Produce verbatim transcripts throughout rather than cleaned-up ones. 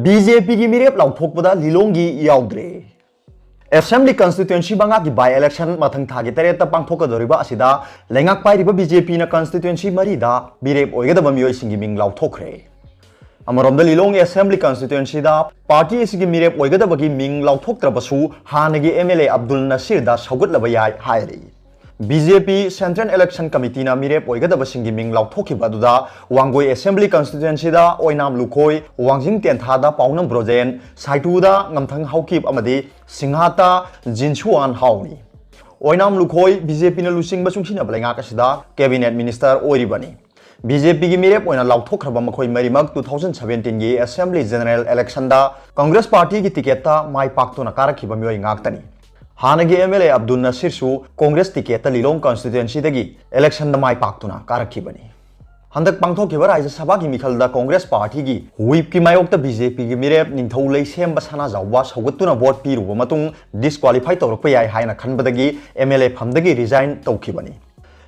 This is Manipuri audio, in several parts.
ꯕꯤ ꯖꯦ ꯄꯤꯒꯤ ꯃꯤꯔꯦꯞ ꯂꯥꯎꯊꯣꯛꯄꯗ ꯂꯤꯂꯣꯡꯒꯤ ꯌꯥꯎꯗ꯭ꯔꯦ꯫ Assembly constituency ꯃꯉꯥꯒꯤ by election ꯃꯊꯪ ꯊꯥꯒꯤ ꯇꯔꯦꯠꯇ ꯄꯥꯡꯊꯣꯛꯀꯗꯧꯔꯤꯕ ꯑꯁꯤꯗ ꯂꯩꯉꯥꯛ ꯄꯥꯏꯔꯤꯕ ꯕꯤ ꯖꯦ ꯄꯤꯅ constituency ꯃꯔꯤꯗ ꯃꯤꯔꯦꯞ ꯑꯣꯏꯒꯗꯕ ꯃꯤꯑꯣꯏꯁꯤꯡꯒꯤ ꯃꯤꯡ ꯂꯥꯎꯊꯣꯛꯈ꯭ꯔꯦ꯫ ꯑꯃꯔꯣꯝꯗ ꯂꯤꯂꯣꯡꯒꯤ Assembly constituencyꯗ party ꯑꯁꯤꯒꯤ ꯃꯤꯔꯦꯞ ꯑꯣꯏꯒꯗꯕꯒꯤ ꯃꯤꯡ ꯂꯥꯎꯊꯣꯛꯇ꯭ꯔꯕꯁꯨ ꯍꯥꯟꯅꯒꯤ M L A ꯑꯕꯗꯨꯜ ꯅꯁꯤꯔꯗ ꯁꯧꯒꯠꯂꯕ ꯌꯥꯏ ꯍꯥꯏꯔꯤ꯫ ꯕꯤ ꯖꯦ ꯄꯤ Central Election Committeeꯅ ꯃꯤꯔꯦꯞ ꯑꯣꯏꯒꯗꯕꯁꯤꯡꯒꯤ ꯃꯤꯡ ꯂꯥꯎꯊꯣꯛꯈꯤꯕ ꯑꯗꯨꯗ ꯋꯥꯡꯒꯣꯏ Assembly constituencyꯗ ꯑꯣꯏꯅꯥꯝ ꯂꯨꯈꯣꯏ, ꯋꯥꯡꯖꯤꯡ ꯇꯦꯟꯊꯥꯗ ꯄꯥꯎꯅꯝ ꯕ꯭ꯔꯣꯖꯦꯟ, ꯁꯥꯏꯇꯨꯗ ꯉꯝꯊꯪ ꯍꯥꯎꯀꯤꯞ ꯑꯃꯗꯤ ꯁꯤꯡꯍꯥꯠꯇ ꯖꯤꯟꯁꯨꯋꯥꯟ ꯍꯥꯎꯅꯤ꯫ ꯑꯣꯏꯅꯥꯝ ꯂꯨꯈꯣꯏ ꯕꯤ ꯖꯦ ꯄꯤꯅ ꯂꯨꯆꯤꯡꯕ ꯆꯨꯡꯁꯤꯟꯅꯕ ꯂꯩꯉꯥꯛ ꯑꯁꯤꯗ cabinet minister ꯑꯣꯏꯔꯤꯕꯅꯤ꯫ ꯕꯤ ꯖꯦ ꯄꯤꯒꯤ ꯃꯤꯔꯦꯞ ꯑꯣꯏꯅ ꯂꯥꯎꯊꯣꯛꯈ꯭ꯔꯕ ꯃꯈꯣꯏ ꯃꯔꯤꯃꯛ two thousand seventeenꯒꯤ Assembly General Electionꯗ Congress partyꯒꯤ ticketꯇ ꯃꯥꯏ ꯄꯥꯛꯇꯨꯅ ꯀꯥꯔꯛꯈꯤꯕ ꯃꯤꯑꯣꯏ ꯉꯥꯛꯇꯅꯤ꯫ ꯍꯥꯟꯅꯒꯤ M L A Abdul ꯅꯁꯤꯔꯁꯨ Congress ticketꯇ ꯂꯤꯂꯣꯡ constituencyꯗꯒꯤ electionꯗ ꯃꯥꯏ ꯄꯥꯛꯇꯨꯅ ꯀꯥꯔꯛꯈꯤꯕꯅꯤ꯫ ꯍꯟꯗꯛ ꯄꯥꯡꯊꯣꯛꯈꯤꯕ ꯔꯥꯖ꯭ꯌ ꯁꯚꯥꯒꯤ ꯃꯤꯈꯜꯗ Congress partyꯒꯤ whipꯀꯤ ꯃꯥꯌꯣꯛꯇ ꯕꯤ ꯖꯦ ꯄꯤꯒꯤ ꯃꯤꯔꯦꯞ ꯅꯤꯡꯊꯧ ꯂꯩꯁꯦꯝꯕ ꯁꯅꯥꯖꯥꯎꯕ ꯁꯧꯒꯠꯇꯨꯅ vote ꯄꯤꯔꯨꯕ ꯃꯇꯨꯡ disqualify ꯇꯧꯔꯛꯄ ꯌꯥꯏ ꯍꯥꯏꯅ ꯈꯟꯕꯗꯒꯤ M L A ꯐꯝꯗꯒꯤ resign ꯇꯧꯈꯤꯕꯅꯤ꯫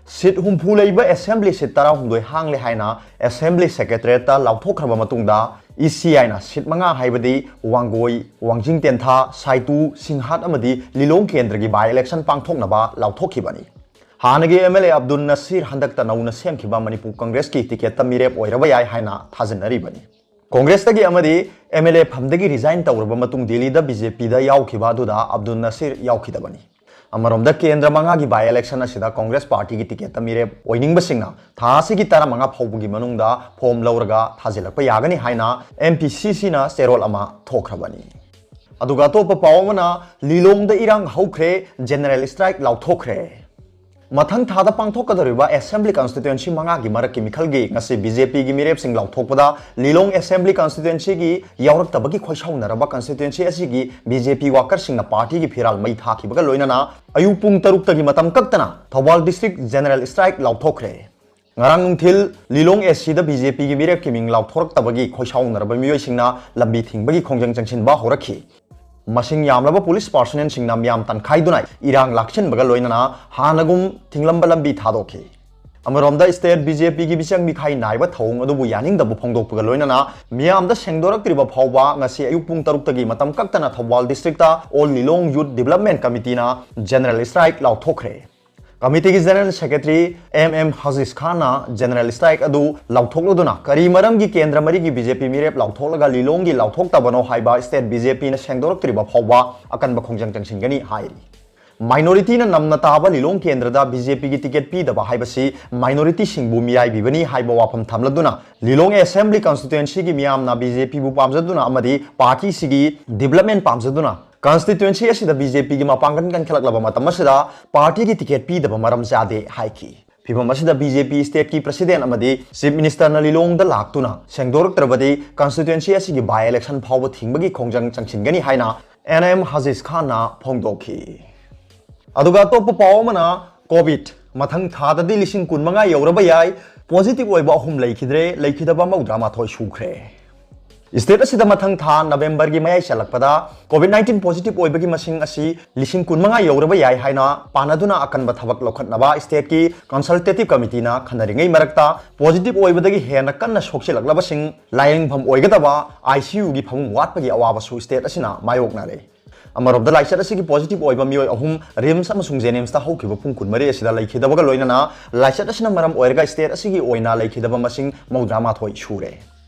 Seat ꯍꯨꯝꯐꯨ ꯂꯩꯕ Assembly seat ꯇꯔꯥꯍꯨꯝꯗꯣꯏ ꯍꯥꯡꯂꯦ ꯍꯥꯏꯅ Assembly Secretariatꯇ ꯂꯥꯎꯊꯣꯛꯈ꯭ꯔꯕ ꯃꯇꯨꯡꯗ E C Iꯅ seat ꯃꯉꯥ ꯍꯥꯏꯕꯗꯤ ꯋꯥꯡꯒꯣꯏ, ꯋꯥꯡꯖꯤꯡ ꯇꯦꯟꯊꯥ, ꯁꯥꯏꯇꯨ, ꯁꯤꯡꯍꯥꯠ ꯑꯃꯗꯤ ꯂꯤꯂꯣꯡ ꯀꯦꯟꯗ꯭ꯔꯒꯤ by election ꯄꯥꯡꯊꯣꯛꯅꯕ ꯂꯥꯎꯊꯣꯛꯈꯤꯕꯅꯤ꯫ ꯍꯥꯟꯅꯒꯤ M L A ꯑꯕꯗꯨꯜ ꯅꯁꯤꯔ ꯍꯟꯗꯛꯇ ꯅꯧꯅ ꯁꯦꯝꯈꯤꯕ ꯃꯅꯤꯄꯨꯔ Congressꯀꯤ ticketꯇ ꯃꯤꯔꯦꯞ ꯑꯣꯏꯔꯕ ꯌꯥꯏ ꯍꯥꯏꯅ ꯊꯥꯖꯅꯔꯤꯕꯅꯤ꯫ Congressꯇꯒꯤ ꯑꯃꯗꯤ M L A ꯐꯝꯗꯒꯤ resign ꯇꯧꯔꯕ ꯃꯇꯨꯡ ꯗꯦꯜꯂꯤꯗ B J Pꯗ ꯌꯥꯎꯈꯤꯕ ꯑꯗꯨꯗ ꯑꯕꯗꯨꯜ ꯅꯁꯤꯔ ꯌꯥꯎꯈꯤꯗꯕꯅꯤ꯫ ꯑꯃꯔꯣꯝꯗ ꯀꯦꯟꯗ꯭ꯔ ꯃꯉꯥꯒꯤ by election ꯑꯁꯤꯗ Congress partyꯒꯤ ticketꯇ ꯃꯤꯔꯦꯞ ꯑꯣꯏꯅꯤꯡꯕꯁꯤꯡꯅ ꯊꯥ ꯑꯁꯤꯒꯤ ꯇꯔꯥꯃꯉꯥ ꯐꯥꯎꯕꯒꯤ ꯃꯅꯨꯡꯗ form ꯂꯧꯔꯒ ꯊꯥꯖꯤꯜꯂꯛꯄ ꯌꯥꯒꯅꯤ ꯍꯥꯏꯅ M P C Cꯅ ꯆꯦꯔꯣꯜ ꯑꯃ ꯊꯣꯛꯈ꯭ꯔꯕꯅꯤ꯫ ꯑꯗꯨꯒ ꯑꯇꯣꯞꯄ ꯄꯥꯎ ꯑꯃꯅ, ꯂꯤꯂꯣꯡꯗ ꯏꯔꯥꯡ ꯍꯧꯈ꯭ꯔꯦ, general strike ꯂꯥꯎꯊꯣꯛꯈ꯭ꯔꯦ꯫ ꯃꯊꯪ ꯊꯥꯗ ꯄꯥꯡꯊꯣꯛꯀꯗꯧꯔꯤꯕ Assembly constituency ꯃꯉꯥꯒꯤ ꯃꯔꯛꯀꯤ ꯃꯤꯈꯜꯒꯤ ꯉꯁꯤ B J Pꯒꯤ ꯃꯤꯔꯦꯞꯁꯤꯡ ꯂꯥꯎꯊꯣꯛꯄꯗ ꯂꯤꯂꯣꯡ Assembly constituencyꯒꯤ ꯌꯥꯎꯔꯛꯇꯕꯒꯤ ꯈꯣꯏꯁꯥꯎꯅꯔꯕ constituency ꯑꯁꯤꯒꯤ B J P workerꯁꯤꯡꯅ partyꯒꯤ ꯐꯤꯔꯥꯜ ꯃꯩ ꯊꯥꯈꯤꯕꯒ ꯂꯣꯏꯅꯅ ꯑꯌꯨꯛ ꯄꯨꯡ ꯇꯔꯨꯛꯇꯒꯤ ꯃꯇꯝ ꯀꯛꯇꯅ ꯊꯧꯕꯥꯜ district general strike ꯂꯥꯎꯊꯣꯛꯈ꯭ꯔꯦ꯫ ꯉꯔꯥꯡ ꯅꯨꯡꯊꯤꯜ ꯂꯤꯂꯣꯡ A Cꯗ B J Pꯒꯤ ꯃꯤꯔꯦꯞꯀꯤ ꯃꯤꯡ ꯂꯥꯎꯊꯣꯔꯛꯇꯕꯒꯤ ꯈꯣꯏꯁꯥꯎꯅꯔꯕ ꯃꯤꯑꯣꯏꯁꯤꯡꯅ ꯂꯝꯕꯤ ꯊꯤꯡꯕꯒꯤ ꯈꯣꯡꯖꯪ ꯆꯪꯁꯤꯟꯕ ꯍꯧꯔꯛꯈꯤ꯫ ꯃꯁꯤꯡ ꯌꯥꯝꯂꯕ police personnelꯁꯤꯡꯅ ꯃꯤꯌꯥꯝ ꯇꯟꯈꯥꯏꯗꯨꯅ ꯏꯔꯥꯡ ꯂꯥꯛꯁꯤꯟꯕꯒ ꯂꯣꯏꯅꯅ ꯍꯥꯟꯅꯒꯨꯝ ꯊꯤꯡꯂꯝꯕ ꯂꯝꯕꯤ ꯊꯥꯗꯣꯛꯈꯤ꯫ ꯑꯃꯔꯣꯝꯗ state BJPꯒꯤ ꯃꯤꯆꯪ ꯃꯤꯈꯥꯏ ꯅꯥꯏꯕ ꯊꯧꯑꯣꯡ ꯑꯗꯨꯕꯨ ꯌꯥꯅꯤꯡꯗꯕ ꯐꯣꯡꯗꯣꯛꯄꯒ ꯂꯣꯏꯅꯅ ꯃꯤꯌꯥꯝꯗ ꯁꯦꯡꯗꯣꯔꯛꯇ꯭ꯔꯤꯕ ꯐꯥꯎꯕ ꯉꯁꯤ ꯑꯌꯨꯛ ꯄꯨꯡ ꯇꯔꯨꯛꯇꯒꯤ ꯃꯇꯝ ꯀꯛꯇꯅ Thoubal districtꯇ All Lilong Youth Development Committeeꯅ general strike ꯂꯥꯎꯊꯣꯛꯈ꯭ꯔꯦ꯫ Committeeꯒꯤ general secretary M M Haziz Khanꯅ general strike ꯑꯗꯨ ꯂꯥꯎꯊꯣꯛꯂꯗꯨꯅ ꯀꯔꯤ ꯃꯔꯝꯒꯤ ꯀꯦꯟꯗ꯭ꯔ ꯃꯔꯤꯒꯤ BJP ꯃꯤꯔꯦꯞ ꯂꯥꯎꯊꯣꯛꯂꯒ ꯂꯤꯂꯣꯡꯒꯤ ꯂꯥꯎꯊꯣꯛꯇꯕꯅꯣ ꯍꯥꯏꯕ state BJPꯅ ꯁꯦꯡꯗꯣꯔꯛꯇ꯭ꯔꯤꯕ ꯐꯥꯎꯕ ꯑꯀꯟꯕ ꯈꯣꯡꯖꯪ ꯆꯪꯁꯤꯟꯒꯅꯤ ꯍꯥꯏꯔꯤ꯫ Minorityꯅ ꯅꯝꯅ ꯇꯥꯕ ꯂꯤꯂꯣꯡ ꯀꯦꯟꯗ꯭ꯔꯗ BJPꯒꯤ ticket ꯄꯤꯗꯕ ꯍꯥꯏꯕꯁꯤ minorityꯁꯤꯡꯕꯨ ꯃꯤꯔꯥꯏꯕꯤꯕꯅꯤ ꯍꯥꯏꯕ ꯋꯥꯐꯝ ꯊꯝꯂꯗꯨꯅ ꯂꯤꯂꯣꯡ assembly constituencyꯒꯤ ꯃꯤꯌꯥꯝꯅ BJPꯕꯨ ꯄꯥꯝꯖꯗꯨꯅ ꯑꯃꯗꯤ partyꯁꯤꯒꯤ development ꯄꯥꯝꯖꯗꯨꯅ constituency ꯑꯁꯤꯗ BJPꯒꯤ ꯃꯄꯥꯡꯒꯜ ꯀꯟꯈꯠꯂꯛꯂꯕ ꯃꯇꯝ ꯑꯁꯤꯗ partyꯒꯤ ticket ꯄꯤꯗꯕ ꯃꯔꯝ ꯆꯥꯗꯦ ꯍꯥꯏꯈꯤ꯫ ꯐꯤꯚꯝ ꯑꯁꯤꯗ BJP stateꯀꯤ president ꯑꯃꯗꯤ chief ministerꯅ ꯂꯤꯂꯣꯡꯗ ꯂꯥꯛꯇꯨꯅ ꯁꯦꯡꯗꯣꯔꯛꯇ꯭ꯔꯕꯗꯤ constituency ꯑꯁꯤꯒꯤ by election ꯐꯥꯎꯕ ꯊꯤꯡꯕꯒꯤ ꯈꯣꯡꯖꯪ ꯆꯪꯁꯤꯟꯒꯅꯤ ꯍꯥꯏꯅ M M Haziz Khanꯅ ꯐꯣꯡꯗꯣꯛꯈꯤ꯫ ꯑꯗꯨꯒ ꯑꯇꯣꯞꯄ ꯄꯥꯎ ꯑꯃꯅ, COVID ꯃꯊꯪ ꯊꯥꯗꯗꯤ ꯂꯤꯁꯤꯡ ꯀꯨꯟ ꯃꯉꯥ ꯌꯧꯔꯕ ꯌꯥꯏ꯫ Positive ꯑꯣꯏꯕ ꯑꯍꯨꯝ ꯂꯩꯈꯤꯗ꯭ꯔꯦ, ꯂꯩꯈꯤꯗꯕ ꯃꯧꯗ꯭ꯔꯥ ꯃꯥꯊꯣꯏ ꯁꯨꯈ꯭ꯔꯦ꯫ State ꯑꯁꯤꯗ ꯃꯊꯪ ꯊꯥ Novemberꯒꯤ ꯃꯌꯥꯏ ꯆꯜꯂꯛꯄꯗ COVID nineteen positive ꯑꯣꯏꯕꯒꯤ ꯃꯁꯤꯡ ꯑꯁꯤ ꯂꯤꯁꯤꯡ ꯀꯨꯟ ꯃꯉꯥ ꯌꯧꯔꯕ ꯌꯥꯏ ꯍꯥꯏꯅ ꯄꯥꯅꯗꯨꯅ ꯑꯀꯟꯕ ꯊꯕꯛ ꯂꯧꯈꯠꯅꯕ stateꯀꯤ consultative committeeꯅ ꯈꯟꯅꯔꯤꯉꯩ ꯃꯔꯛꯇ positive ꯑꯣꯏꯕꯗꯒꯤ ꯍꯦꯟꯅ ꯀꯟꯅ ꯁꯣꯛꯆꯤꯜꯂꯛꯂꯕꯁꯤꯡ ꯂꯥꯌꯦꯡꯐꯝ ꯑꯣꯏꯒꯗꯕ ICUꯒꯤ ꯐꯃꯨꯡ ꯋꯥꯠꯄꯒꯤ ꯑꯋꯥꯕꯁꯨ state ꯑꯁꯤꯅ ꯃꯥꯌꯣꯛꯅꯔꯦ꯫ ꯑꯃꯔꯣꯝꯗ ꯂꯥꯏꯆꯠ ꯑꯁꯤꯒꯤ positive ꯑꯣꯏꯕ ꯃꯤꯑꯣꯏ ꯑꯍꯨꯝ RIMS ꯑꯃꯁꯨꯡ JNIMSꯇ ꯍꯧꯈꯤꯕ ꯄꯨꯡ ꯀꯨꯟꯃꯔꯤ ꯑꯁꯤꯗ ꯂꯩꯈꯤꯗꯕꯒ ꯂꯣꯏꯅꯅ ꯂꯥꯏꯆꯠ ꯑꯁꯤꯅ ꯃꯔꯝ ꯑꯣꯏꯔꯒ state ꯑꯁꯤꯒꯤ ꯑꯣꯏꯅ ꯂꯩꯈꯤꯗꯕ ꯃꯁꯤꯡ ꯃꯧꯗ꯭ꯔꯥ ꯃꯥꯊꯣꯏ ꯁꯨꯔꯦ꯫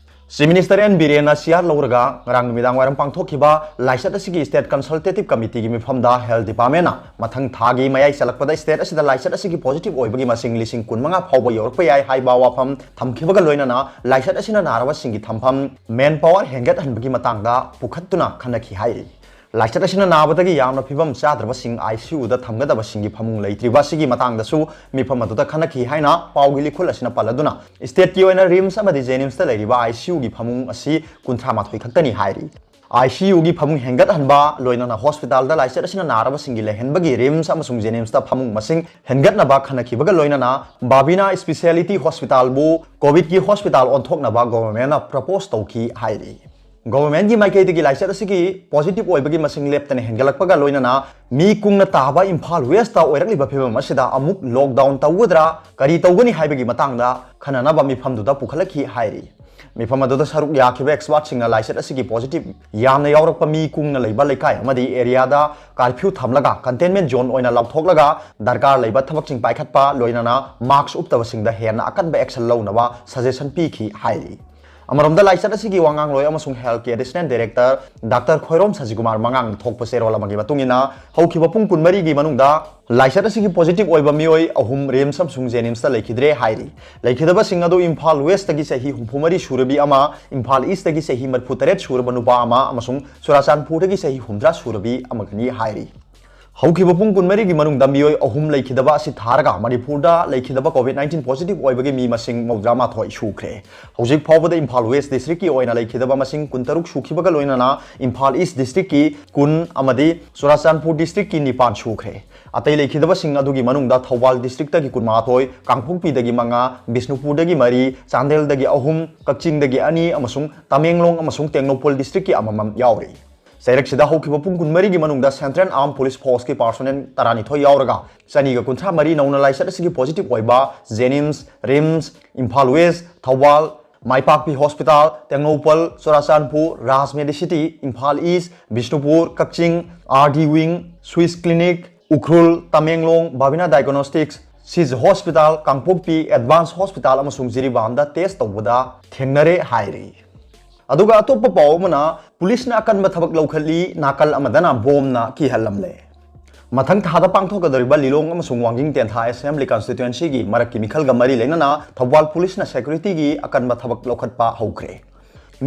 Chief Minister N Birenꯅ chair ꯂꯧꯔꯒ ꯉꯔꯥꯡ ꯅꯨꯃꯤꯗꯥꯡ ꯋꯥꯏꯔꯝ ꯄꯥꯡꯊꯣꯛꯈꯤꯕ ꯂꯥꯏꯆꯠ ꯑꯁꯤꯒꯤ state consultative committeeꯒꯤ ꯃꯤꯐꯝꯗ health departmentꯅ ꯃꯊꯪ ꯊꯥꯒꯤ ꯃꯌꯥꯏ ꯆꯜꯂꯛꯄꯗ state ꯑꯁꯤꯗ ꯂꯥꯏꯆꯠ ꯑꯁꯤꯒꯤ positive ꯑꯣꯏꯕꯒꯤ ꯃꯁꯤꯡ ꯂꯤꯁꯤꯡ ꯀꯨꯟ ꯃꯉꯥ ꯐꯥꯎꯕ ꯌꯧꯔꯛꯄ ꯌꯥꯏ ꯍꯥꯏꯕ ꯋꯥꯐꯝ ꯊꯝꯈꯤꯕꯒ ꯂꯣꯏꯅꯅ ꯂꯥꯏꯆꯠ ꯑꯁꯤꯅ ꯅꯥꯔꯕꯁꯤꯡꯒꯤ ꯊꯝꯐꯝ manpower ꯍꯦꯟꯒꯠꯍꯟꯕꯒꯤ ꯃꯇꯥꯡꯗ ꯄꯨꯈꯠꯇꯨꯅ ꯈꯟꯅꯈꯤ ꯍꯥꯏꯔꯤ꯫ ꯂꯥꯏꯆꯠ ꯑꯁꯤꯅ ꯅꯥꯕꯗꯒꯤ ꯌꯥꯝꯅ ꯐꯤꯕꯝ ꯆꯥꯗ꯭ꯔꯕꯁꯤꯡ ICUꯗ ꯊꯝꯒꯗꯕꯁꯤꯡꯒꯤ ꯐꯃꯨꯡ ꯂꯩꯇ꯭ꯔꯤꯕ ꯑꯁꯤꯒꯤ ꯃꯇꯥꯡꯗꯁꯨ ꯃꯤꯐꯝ ꯑꯗꯨꯗ ꯈꯟꯅꯈꯤ ꯍꯥꯏꯅ ꯄꯥꯎꯒꯤ ꯂꯤꯈꯨꯜ ꯑꯁꯤꯅ ꯄꯜꯂꯗꯨꯅ stateꯀꯤ ꯑꯣꯏꯅ RIMS ꯑꯃꯗꯤ JNIMSꯇ ꯂꯩꯔꯤꯕ ICUꯒꯤ ꯐꯃꯨꯡ ꯑꯁꯤ ꯀꯨꯟꯊ꯭ꯔꯥ ꯃꯥꯊꯣꯏ ꯈꯛꯇꯅꯤ ꯍꯥꯏꯔꯤ꯫ ICUꯒꯤ ꯐꯃꯨꯡ ꯍꯦꯟꯒꯠꯍꯟꯕ ꯂꯣꯏꯅꯅ hospitalꯗ ꯂꯥꯏꯆꯠ ꯑꯁꯤꯅ ꯅꯥꯔꯕꯁꯤꯡꯒꯤ ꯂꯩꯍꯟꯕꯒꯤ RIMS ꯑꯃꯁꯨꯡ JNIMSꯇ ꯐꯃꯨꯡ ꯃꯁꯤꯡ ꯍꯦꯟꯒꯠꯅꯕ ꯈꯟꯅꯈꯤꯕꯒ ꯂꯣꯏꯅꯅ Babina Speciality Hospitalꯕꯨ COVIDꯀꯤ hospital ꯑꯣꯟꯊꯣꯛꯅꯕ governmentꯅ propose ꯇꯧꯈꯤ ꯍꯥꯏꯔꯤ꯫ ꯒꯣꯚꯔꯟꯃꯦꯟꯠꯀꯤ ꯃꯥꯏꯀꯩꯗꯒꯤ ꯂꯥꯏꯆꯠ ꯑꯁꯤꯒꯤ ꯄꯣꯖꯤꯇꯤꯚ ꯑꯣꯏꯕꯒꯤ ꯃꯁꯤꯡ ꯂꯦꯞꯇꯅ ꯍꯦꯟꯒꯠꯂꯛꯄꯒ ꯂꯣꯏꯅꯅ ꯃꯤ ꯀꯨꯡꯅ ꯇꯥꯕ ꯏꯝꯐꯥꯜ ꯋꯦꯁꯇ ꯑꯣꯏꯔꯛꯂꯤꯕ ꯐꯤꯕꯝ ꯑꯁꯤꯗ ꯑꯃꯨꯛ ꯂꯣꯛꯗꯥꯎꯟ ꯇꯧꯒꯗ꯭ꯔꯥ, ꯀꯔꯤ ꯇꯧꯒꯅꯤ ꯍꯥꯏꯕꯒꯤ ꯃꯇꯥꯡꯗ ꯈꯟꯅꯅꯕ ꯃꯤꯐꯝꯗꯨꯗ ꯄꯨꯈꯠꯂꯛꯈꯤ ꯍꯥꯏꯔꯤ꯫ ꯃꯤꯐꯝ ꯑꯗꯨꯗ ꯁꯔꯨꯛ ꯌꯥꯈꯤꯕ ꯑꯦꯛꯁꯄꯔꯠꯁꯤꯡꯅ ꯂꯥꯏꯆꯠ ꯑꯁꯤꯒꯤ ꯄꯣꯖꯤꯇꯤꯚ ꯌꯥꯝꯅ ꯌꯥꯎꯔꯛꯄ ꯃꯤ ꯀꯨꯡꯅ ꯂꯩꯕ ꯂꯩꯀꯥꯏ ꯑꯃꯗꯤ ꯑꯦꯔꯤꯌꯥꯗ ꯀꯥꯔꯐ꯭ꯌꯨ ꯊꯝꯂꯒ ꯀꯟꯇꯦꯟꯃꯦꯟꯠ ꯖꯣꯟ ꯑꯣꯏꯅ ꯂꯥꯎꯊꯣꯛꯂꯒ ꯗꯔꯀꯥꯔ ꯂꯩꯕ ꯊꯕꯛꯁꯤꯡ ꯄꯥꯏꯈꯠꯄ, ꯂꯣꯏꯅꯅ ꯃꯥꯁꯛ ꯎꯞꯇꯕꯁꯤꯡꯗ ꯍꯦꯟꯅ ꯑꯀꯟꯕ ꯑꯦꯛꯁꯟ ꯂꯧꯅꯕ ꯁꯖꯦꯁꯟ ꯄꯤꯈꯤ ꯍꯥꯏꯔꯤ꯫ ꯑꯃꯔꯣꯝꯗ ꯂꯥꯏꯆꯠ ꯑꯁꯤꯒꯤ ꯋꯥꯉꯥꯡꯂꯣꯏ ꯑꯃꯁꯨꯡ ꯍꯦꯜꯊꯀꯤ ꯑꯦꯗꯤꯁꯅꯦꯜ ꯗꯥꯏꯔꯦꯛꯇꯔ ꯗꯥꯛꯇꯔ ꯈꯣꯏꯔꯣꯝ ꯁꯖꯤꯀꯨꯃꯥꯔ ꯃꯉꯥꯡꯅ ꯊꯣꯛꯄ ꯆꯦꯔꯣꯜ ꯑꯃꯒꯤ ꯃꯇꯨꯡ ꯏꯟꯅ, ꯍꯧꯈꯤꯕ ꯄꯨꯡ ꯀꯨꯟꯃꯔꯤꯒꯤ ꯃꯅꯨꯡꯗ ꯂꯥꯏꯆꯠ ꯑꯁꯤꯒꯤ ꯄꯣꯖꯤꯇꯤꯚ ꯑꯣꯏꯕ ꯃꯤꯑꯣꯏ ꯑꯍꯨꯝ ꯔꯤꯝꯁ ꯑꯃꯁꯨꯡ ꯖꯦꯅꯤꯝꯁꯇ ꯂꯩꯈꯤꯗ꯭ꯔꯦ ꯍꯥꯏꯔꯤ꯫ ꯂꯩꯈꯤꯗꯕꯁꯤꯡ ꯑꯗꯨ ꯏꯝꯐꯥꯜ ꯋꯦꯁꯇꯒꯤ ꯆꯍꯤ ꯍꯨꯝꯐꯨ ꯃꯔꯤ ꯁꯨꯔꯕꯤ ꯑꯃ, ꯏꯝꯐꯥꯜ ꯏꯁꯇꯒꯤ ꯆꯍꯤ ꯃꯔꯤꯐꯨ ꯇꯔꯦꯠ ꯁꯨꯔꯕ ꯅꯨꯄꯥ ꯑꯃ ꯑꯃꯁꯨꯡ ꯆꯨꯔꯥꯆꯥꯟꯄꯨꯔꯗꯒꯤ ꯆꯍꯤ ꯍꯨꯝꯗ꯭ꯔꯥ ꯁꯨꯔꯕꯤ ꯑꯃꯒꯅꯤ ꯍꯥꯏꯔꯤ꯫ ꯍꯧꯈꯤꯕ ꯄꯨꯡ ꯀꯨꯟꯃꯔꯤꯒꯤ ꯃꯅꯨꯡꯗ ꯃꯤꯑꯣꯏ ꯑꯍꯨꯝ ꯂꯩꯈꯤꯗꯕ ꯑꯁꯤ ꯊꯥꯔꯒ ꯃꯅꯤꯄꯨꯔꯗ ꯂꯩꯈꯤꯗꯕ ꯀꯣꯚꯤꯗ ꯅꯥꯏꯟꯇꯤꯟ ꯄꯣꯖꯤꯇꯤꯚ ꯑꯣꯏꯕꯒꯤ ꯃꯤ ꯃꯁꯤꯡ ꯃꯧꯗ꯭ꯔꯥ ꯃꯥꯊꯣꯏ ꯁꯨꯈ꯭ꯔꯦ꯫ ꯍꯧꯖꯤꯛ ꯐꯥꯎꯕꯗ ꯏꯝꯐꯥꯜ ꯋꯦꯁ ꯗꯤꯁꯇ꯭ꯔꯤꯛꯀꯤ ꯑꯣꯏꯅ ꯂꯩꯈꯤꯗꯕ ꯃꯁꯤꯡ ꯀꯨꯟꯇꯔꯨꯛ ꯁꯨꯈꯤꯕꯒ ꯂꯣꯏꯅꯅ ꯏꯝꯐꯥꯜ ꯏꯁ ꯗꯤꯁꯇ꯭ꯔꯤꯛꯀꯤ ꯀꯨꯟ ꯑꯃꯗꯤ ꯆꯨꯔꯥꯆꯥꯟꯄꯨꯔ ꯗꯤꯁꯇ꯭ꯔꯤꯛꯀꯤ ꯅꯤꯄꯥꯟ ꯁꯨꯈ꯭ꯔꯦ꯫ ꯑꯇꯩ ꯂꯩꯈꯤꯗꯕꯁꯤꯡ ꯑꯗꯨꯒꯤ ꯃꯅꯨꯡꯗ ꯊꯧꯕꯥꯜ ꯗꯤꯁꯇ꯭ꯔꯤꯛꯇꯒꯤ ꯀꯨꯟꯃꯥꯊꯣꯏ, ꯀꯥꯡꯄꯣꯛꯄꯤꯗꯒꯤ ꯃꯉꯥ, ꯕꯤꯁꯅꯨꯄꯨꯔꯗꯒꯤ ꯃꯔꯤ, ꯆꯥꯟꯗꯦꯜꯗꯒꯤ ꯑꯍꯨꯝ, ꯀꯛꯆꯤꯡꯗꯒꯤ ꯑꯅꯤ ꯑꯃꯁꯨꯡ ꯇꯃꯦꯡꯂꯣꯡ ꯑꯃꯁꯨꯡ ꯇꯦꯡꯅꯧꯄꯜ ꯗꯤꯁꯇ꯭ꯔꯤꯛꯀꯤ ꯑꯃꯃꯝ ꯌꯥꯎꯔꯤ꯫ ꯆꯩꯔꯛꯁꯤꯗ ꯍꯧꯈꯤꯕ ꯄꯨꯡ ꯀꯨꯟꯃꯔꯤꯒꯤ ꯃꯅꯨꯡꯗ ꯁꯦꯟꯇ꯭ꯔꯦꯜ ꯑꯥꯔꯝ ꯄꯨꯂꯤꯁ ꯐꯣꯔꯁꯀꯤ ꯄꯥꯔꯁꯣꯅꯦꯜ ꯇꯔꯥꯅꯤꯊꯣꯏ ꯌꯥꯎꯔꯒ ꯆꯅꯤꯒ ꯀꯨꯟꯊ꯭ꯔꯥ ꯃꯔꯤ ꯅꯧꯅ ꯂꯥꯏꯆꯠ ꯑꯁꯤꯒꯤ ꯄꯣꯖꯤꯇꯤꯚ ꯑꯣꯏꯕ JNIMS, RIMS, Imphal west, Thoubal, Maipakpi hospital, Tengnoupal, Churachandpur, Raj medicity, Imphal east, Bishnupur, Kakching, R D wing, Swiss clinic, Ukhrul, Tamenglong, Bhavina diagnostics, Shija hospital, Kangpokpi advance hospital ꯑꯃꯁꯨꯡ ꯖꯤꯔꯤꯕꯥꯝꯗ ꯇꯦꯁ ꯇꯧꯕꯗ ꯊꯦꯡꯅꯔꯦ ꯍꯥꯏꯔꯤ꯫ ꯑꯗꯨꯒ ꯑꯇꯣꯞꯄ ꯄꯥꯎ ꯑꯃꯅ, ꯄꯨꯂꯤꯁꯅ ꯑꯀꯟꯕ ꯊꯕꯛ ꯂꯧꯈꯠꯂꯤ, ꯅꯥꯀꯜ ꯑꯃꯗꯅ ꯕꯣꯝꯅ ꯀꯤꯍꯜꯂꯝꯂꯦ꯫ ꯃꯊꯪ ꯊꯥꯗ ꯄꯥꯡꯊꯣꯛꯀꯗꯧꯔꯤꯕ ꯂꯤꯂꯣꯡ ꯑꯃꯁꯨꯡ ꯋꯥꯡꯖꯤꯡ ꯇꯦꯟꯊꯥ ꯑꯦꯁꯦꯝꯕ꯭ꯂꯤ ꯀꯟꯁꯇꯤꯇ꯭ꯋꯦꯟꯁꯤꯒꯤ ꯃꯔꯛꯀꯤ ꯃꯤꯈꯜꯒ ꯃꯔꯤ ꯂꯩꯅꯅ ꯊꯧꯕꯥꯜ ꯄꯨꯂꯤꯁꯅ ꯁꯦꯀ꯭ꯌꯨꯔꯤꯇꯤꯒꯤ ꯑꯀꯟꯕ ꯊꯕꯛ ꯂꯧꯈꯠꯄ ꯍꯧꯈ꯭ꯔꯦ꯫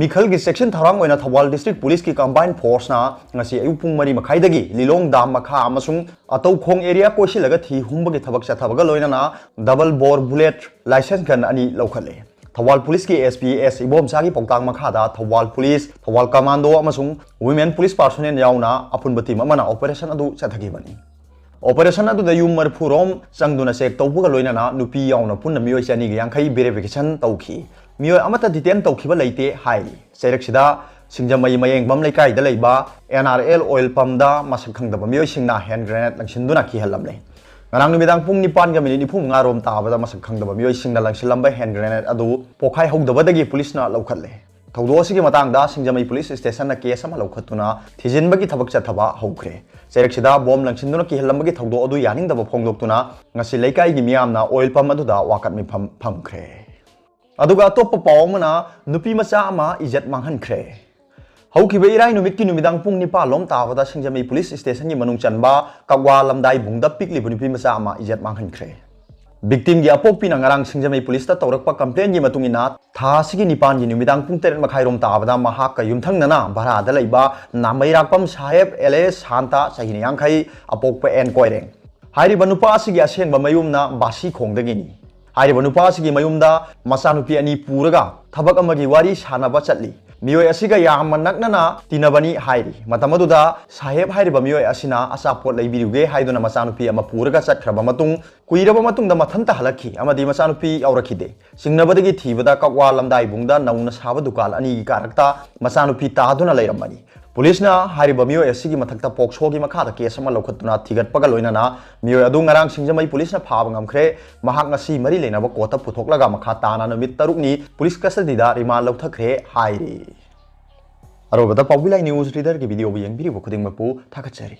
ꯃꯤꯈꯜꯒꯤ ꯆꯦꯛꯁꯤꯟ ꯊꯧꯔꯥꯡ ꯑꯣꯏꯅ ꯊꯧꯕꯥꯜ ꯗꯤꯁꯇ꯭ꯔꯤꯛ ꯄꯨꯂꯤꯁꯀꯤ ꯀꯝꯕꯥꯏꯟ ꯐꯣꯔꯁꯅ ꯉꯁꯤ ꯑꯌꯨꯛ ꯄꯨꯡ ꯃꯔꯤ ꯃꯈꯥꯏꯗꯒꯤ ꯂꯤꯂꯣꯡ ꯗꯥꯝ ꯃꯈꯥ ꯑꯃꯁꯨꯡ ꯑꯇꯧꯈꯣꯡ ꯑꯦꯔꯤꯌꯥ ꯀꯣꯏꯁꯤꯜꯂꯒ ꯊꯤ ꯍꯨꯝꯕꯒꯤ ꯊꯕꯛ ꯆꯠꯊꯕꯒ ꯂꯣꯏꯅꯅ ꯗꯕꯜ ꯕꯣꯔ ꯕꯨꯂꯦꯠ ꯂꯥꯏꯁꯦꯟꯁ ꯒꯟ ꯑꯅꯤ ꯂꯧꯈꯠꯂꯦ꯫ ꯊꯧꯕꯥꯜ ꯄꯨꯂꯤꯁꯀꯤ ꯑꯦꯁ ꯄꯤ ꯑꯦꯁ ꯏꯕꯣꯝꯆꯥꯒꯤ ꯄꯥꯎꯇꯥꯛ ꯃꯈꯥꯗ ꯊꯧꯕꯥꯜ ꯄꯨꯂꯤꯁ, ꯊꯧꯕꯥꯜ ꯀꯃꯥꯟꯗꯣ ꯑꯃꯁꯨꯡ ꯋꯤꯃꯦꯟ ꯄꯨꯂꯤꯁ ꯄꯥꯔꯁꯣꯅꯦꯜ ꯌꯥꯎꯅ ꯑꯄꯨꯟꯕ ꯇꯤꯝ ꯑꯃꯅ ꯑꯣꯄꯔꯦꯁꯟ ꯑꯗꯨ ꯆꯠꯊꯈꯤꯕꯅꯤ꯫ ꯑꯣꯄꯔꯦꯁꯟ ꯑꯗꯨꯗ ꯌꯨꯝ ꯃꯔꯤꯐꯨ ꯔꯣꯝ ꯆꯪꯗꯨꯅ ꯆꯦꯛ ꯇꯧꯕꯒ ꯂꯣꯏꯅꯅ ꯅꯨꯄꯤ ꯌꯥꯎꯅ ꯄꯨꯟꯅ ꯃꯤꯑꯣꯏ ꯆꯅꯤꯒ ꯌꯥꯡꯈꯩ ꯚꯦꯔꯤꯐꯤꯀꯦꯁꯟ ꯇꯧꯈꯤ꯫ ꯃꯤꯑꯣꯏ ꯑꯃꯠꯇ ꯗꯤꯇꯦꯟ ꯇꯧꯈꯤꯕ ꯂꯩꯇꯦ ꯍꯥꯏꯔꯤ꯫ ꯆꯩꯔꯛꯁꯤꯗ ꯁꯤꯡꯖꯃꯩ ꯃꯌꯦꯡꯕꯝ ꯂꯩꯀꯥꯏꯗ ꯂꯩꯕ N R L oil pumpꯗ ꯃꯁꯛ ꯈꯪꯗꯕ ꯃꯤꯑꯣꯏꯁꯤꯡꯅ hand grenade ꯂꯪꯁꯤꯟꯗꯨꯅ ꯀꯤꯍꯜꯂꯝꯂꯦ꯫ ꯉꯔꯥꯡ ꯅꯨꯃꯤꯗꯥꯡ ꯄꯨꯡ ꯅꯤꯄꯥꯟꯒ ꯃꯤꯅꯤꯠ ꯅꯤꯐꯨ ꯃꯉꯥ ꯔꯣꯝ ꯇꯥꯕꯗ ꯃꯁꯛ ꯈꯪꯗꯕ ꯃꯤꯑꯣꯏꯁꯤꯡꯅ ꯂꯪꯁꯤꯜꯂꯝꯕ hand grenade ꯑꯗꯨ ꯄꯣꯈꯥꯏꯍꯧꯗꯕꯗꯒꯤ ꯄꯨꯂꯤꯁꯅ ꯂꯧꯈꯠꯂꯦ꯫ ꯊꯧꯗꯣꯛ ꯑꯁꯤꯒꯤ ꯃꯇꯥꯡꯗ ꯁꯤꯡꯖꯃꯩ ꯄꯨꯂꯤꯁ ꯁ꯭ꯇꯦꯁꯟꯅ ꯀꯦꯁ ꯑꯃ ꯂꯧꯈꯠꯇꯨꯅ ꯊꯤꯖꯤꯟꯕꯒꯤ ꯊꯕꯛ ꯆꯠꯊꯕ ꯍꯧꯈ꯭ꯔꯦ꯫ ꯆꯩꯔꯛꯁꯤꯗ ꯕꯣꯝ ꯂꯪꯁꯤꯟꯗꯨꯅ ꯀꯤꯍꯜꯂꯝꯕꯒꯤ ꯊꯧꯗꯣꯛ ꯑꯗꯨ ꯌꯥꯅꯤꯡꯗꯕ ꯐꯣꯡꯗꯣꯛꯇꯨꯅ ꯉꯁꯤ ꯂꯩꯀꯥꯏꯒꯤ ꯃꯤꯌꯥꯝꯅ oil pump ꯑꯗꯨꯗ ꯋꯥꯀꯠ ꯃꯤꯐꯝ ꯐꯝꯈ꯭ꯔꯦ꯫ ꯑꯗꯨꯒ ꯑꯇꯣꯞꯄ ꯄꯥꯎ ꯑꯃꯅ, ꯅꯨꯄꯤ ꯃꯆꯥ ꯑꯃ ꯏꯖꯠ ꯃꯥꯡꯍꯟꯈ꯭ꯔꯦ꯫ ꯍꯧꯈꯤꯕ ꯏꯔꯥꯏ ꯅꯨꯃꯤꯠꯀꯤ ꯅꯨꯃꯤꯗꯥꯡ ꯄꯨꯡ ꯅꯤꯄꯥꯟ ꯂꯣꯝ ꯇꯥꯕꯗ ꯁꯤꯡꯖꯃꯩ ꯄꯨꯂꯤꯁ ꯁ꯭ꯇꯦꯁꯟꯒꯤ ꯃꯅꯨꯡ ꯆꯟꯕ ꯀꯛꯋꯥ ꯂꯝꯗꯥꯏꯕꯨꯡꯗ ꯄꯤꯛꯂꯤꯕ ꯅꯨꯄꯤ ꯃꯆꯥ ꯑꯃ ꯏꯖꯠ ꯃꯥꯡꯍꯟꯈ꯭ꯔꯦ꯫ Victimꯒꯤ ꯑꯄꯣꯛꯄꯤꯅ ꯉꯔꯥꯡ ꯁꯤꯡꯖꯃꯩ ꯄꯨꯂꯤꯁꯇ ꯇꯧꯔꯛꯄ complainꯒꯤ ꯃꯇꯨꯡ ꯏꯟꯅ, ꯊꯥ ꯑꯁꯤꯒꯤ ꯅꯤꯄꯥꯟꯒꯤ ꯅꯨꯃꯤꯗꯥꯡ ꯄꯨꯡ ꯇꯔꯦꯠ ꯃꯈꯥꯏ ꯔꯣꯝ ꯇꯥꯕꯗ ꯃꯍꯥꯛꯀ ꯌꯨꯝꯊꯪꯅꯅ ꯚꯔꯥꯗ ꯂꯩꯕ ꯅꯥꯃꯩꯔꯥꯛꯄꯝ ꯁꯥꯍꯦꯕ alias ꯁꯥꯟꯇ, ꯆꯍꯤꯅ ꯌꯥꯡꯈꯩ, ꯑꯄꯣꯛꯄ ꯑꯦꯟ ꯀꯣꯏꯔꯦꯡ꯫ ꯍꯥꯏꯔꯤꯕ ꯅꯨꯄꯥ ꯑꯁꯤꯒꯤ ꯑꯁꯦꯡꯕ ꯃꯌꯨꯝꯅ ꯕꯥꯁꯤꯈꯣꯡꯗꯒꯤꯅꯤ꯫ ꯍꯥꯏꯔꯤꯕ ꯅꯨꯄꯥ ꯑꯁꯤꯒꯤ ꯃꯌꯨꯝꯗ ꯃꯆꯥꯅꯨꯄꯤ ꯑꯅꯤ ꯄꯨꯔꯒ ꯊꯕꯛ ꯑꯃꯒꯤ ꯋꯥꯔꯤ ꯁꯥꯟꯅꯕ ꯆꯠꯂꯤ꯫ ꯃꯤꯑꯣꯏ ꯑꯁꯤꯒ ꯌꯥꯝꯅ ꯅꯛꯅꯅ ꯇꯤꯟꯅꯕꯅꯤ ꯍꯥꯏꯔꯤ꯫ ꯃꯇꯝ ꯑꯗꯨꯗ ꯁꯥꯍꯦꯕ ꯍꯥꯏꯔꯤꯕ ꯃꯤꯑꯣꯏ ꯑꯁꯤꯅ ꯑꯆꯥꯄꯣꯠ ꯂꯩꯕꯤꯔꯨꯒꯦ ꯍꯥꯏꯗꯨꯅ ꯃꯆꯥꯅꯨꯄꯤ ꯑꯃ ꯄꯨꯔꯒ ꯆꯠꯈ꯭ꯔꯕ ꯃꯇꯨꯡ, ꯀꯨꯏꯔꯕ ꯃꯇꯨꯡꯗ ꯃꯊꯟꯇ ꯍꯜꯂꯛꯈꯤ ꯑꯃꯗꯤ ꯃꯆꯥꯅꯨꯄꯤ ꯌꯥꯎꯔꯛꯈꯤꯗꯦ꯫ ꯆꯤꯡꯅꯕꯗꯒꯤ ꯊꯤꯕꯗ ꯀꯛꯋꯥ ꯂꯝꯗꯥꯏꯕꯨꯡꯗ ꯅꯧꯅ ꯁꯥꯕ ꯗꯨꯀꯥꯟ ꯑꯅꯤꯒꯤ ꯀꯥꯔꯛꯇ ꯃꯆꯥꯅꯨꯄꯤ ꯇꯥꯗꯨꯅ ꯂꯩꯔꯝꯕꯅꯤ꯫ ꯄꯨꯂꯤꯁꯅ ꯍꯥꯏꯔꯤꯕ ꯃꯤꯑꯣꯏ ꯑꯁꯤꯒꯤ ꯃꯊꯛꯇ ꯄꯣꯛꯁꯣꯒꯤ ꯃꯈꯥꯗ ꯀꯦꯁ ꯑꯃ ꯂꯧꯈꯠꯇꯨꯅ ꯊꯤꯒꯠꯄꯒ ꯂꯣꯏꯅꯅ ꯃꯤꯑꯣꯏ ꯑꯗꯨ ꯉꯔꯥꯡ ꯁꯤꯡꯖꯃꯩ ꯄꯨꯂꯤꯁꯅ ꯐꯥꯕ ꯉꯝꯈ꯭ꯔꯦ꯫ ꯃꯍꯥꯛ ꯉꯁꯤ ꯃꯔꯤ ꯂꯩꯅꯕ ꯀꯣꯔꯠꯇ ꯄꯨꯊꯣꯛꯂꯒ ꯃꯈꯥ ꯇꯥꯅ ꯅꯨꯃꯤꯠ ꯇꯔꯨꯛꯅꯤ ꯄꯨꯂꯤꯁ custody ꯗ remand ꯂꯧꯊꯈ꯭ꯔꯦ ꯍꯥꯏꯔꯤ꯫ ꯑꯔꯣꯏꯕꯗ ꯄꯥꯎꯕꯤ ꯂꯥꯏ news reader ꯒꯤ video ꯕꯨ ꯌꯦꯡꯕꯤꯔꯤꯕ ꯈꯨꯗꯤꯡꯃꯛꯄꯨ ꯊꯥꯒꯠꯆꯔꯤ꯫